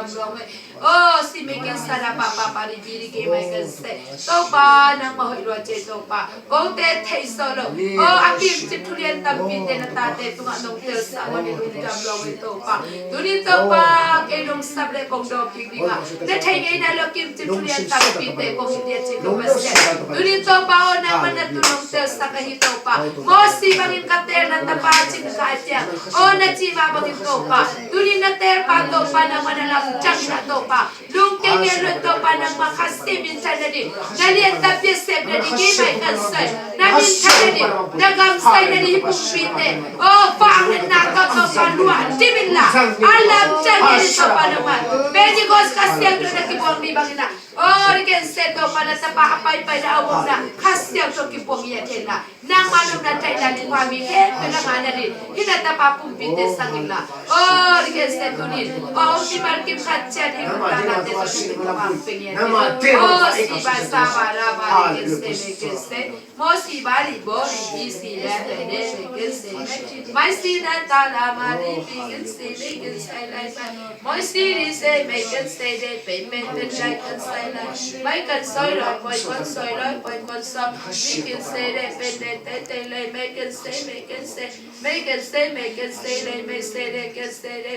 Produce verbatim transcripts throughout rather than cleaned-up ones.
Aw, si mei ken sa da pa pa pa di bi di ke mai kan se. Topa nangmah hoih lua ci Topa. Kote theih sawh lo. Aw, a kimcip thulian tampite na tate tungah nong telsa lo ni lungdam lo ei Topa. Tuni Topa kei nong sap le kong dawk kik ding a, na thei ngei na lo kimcip thulian tampite kong hi dia ci Topa sia. Tuni Topa aw nangmah na tu nong telsa ka hi Topa. Mosi bangin ka tel na tapa cin ka ai piak. Aw na ci mah bangin Topa. Tuni na telpa Topa nangmah na lamdang na Topa. Lungke ngel lo Topa nangmah kha si minthan na ding. Na lian ta piasep na ding i mai kan sai. Na minthan na ding. Na gam sai na ding hi pumpite. Aw fang na na Topa lua dimin la. A lamdang na ding Topa nangmah. Pentecost ka siang tu na kibuang ni bangin na. Aw di ken se Topa na tapa a paipai na a wang na. Ka siang tu kibuang i a thei na. Nangmah nopna thaih dan in khuami khempeuh na ngah nading hih na tapa pumpite sang in la. Aw di ken se tuni in aw si mal kim khat ciat hih nopna nate tawh na tapa pumping in aw si ba sa ba la ba di ken se me ken se. Mo si ba di bo di bi si le pe de me ken se me. Mai si na ta la ma di bi ken se me ken se lai ba. Moi si di se mei kan se de pe pe pe lai kan sai lai. Mai kan soi loi poi kon soi loi poi kon soi. Mi kan se de pe de te te lai mei kan se mei kan se. Mei kan se mei kan se lai mei se de kan se de.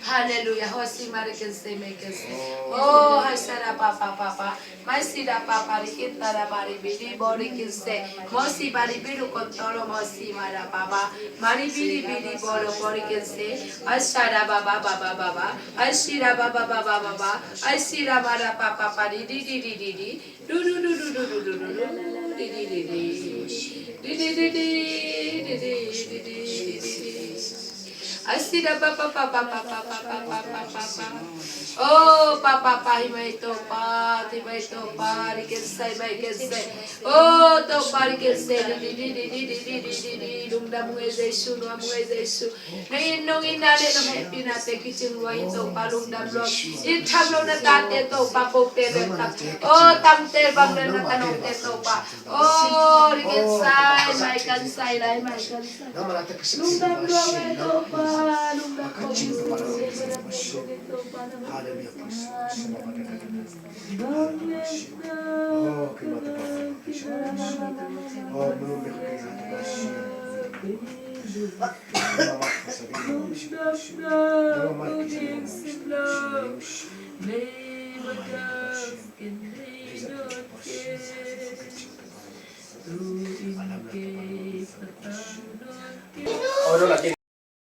Hallelujah. Ho si mari kan se mei kan se. Oh hai sara pa pa pa pa. Mai si da pa pa ri kin ta da pa ri bi di bo ri kin se. Mo si ba ri bi ru kon to lo mo si ma da pa pa. Ma ri bi ri bi di bo lo bo ri kin se. Ai sa da ba ba ba ba ba ba. Ai si da ba ba ba ba ba ba. Ai si da ba da pa pa pa di di di di di di. Du du du du du du du du du. Di di di di. Di di di di. Di di di di di di di. Asida pa pa pa pa pa pa pa pa pa pa pa pa. Oh pa pa pa hi mai Topa, hi mai Topa, di ken sai mai ken sai. Oh Topa di ken sai di di di di di di di di di di. Lungdam ngai Jesu, lungdam ngai Jesu. Ngai nong ina le nong happy na te kicing luai Topa lungdam lo. In tham lo na ta te Topa ko te le ta. Oh tam te bang le na ta nong te Topa. Oh di ken sai mai kan sai lai mai kan sai. Lungdam lua ngai Topa, lungdam ko Jesu, lungdam ko Jesu Topa na. Hallelujah, praise the Lord.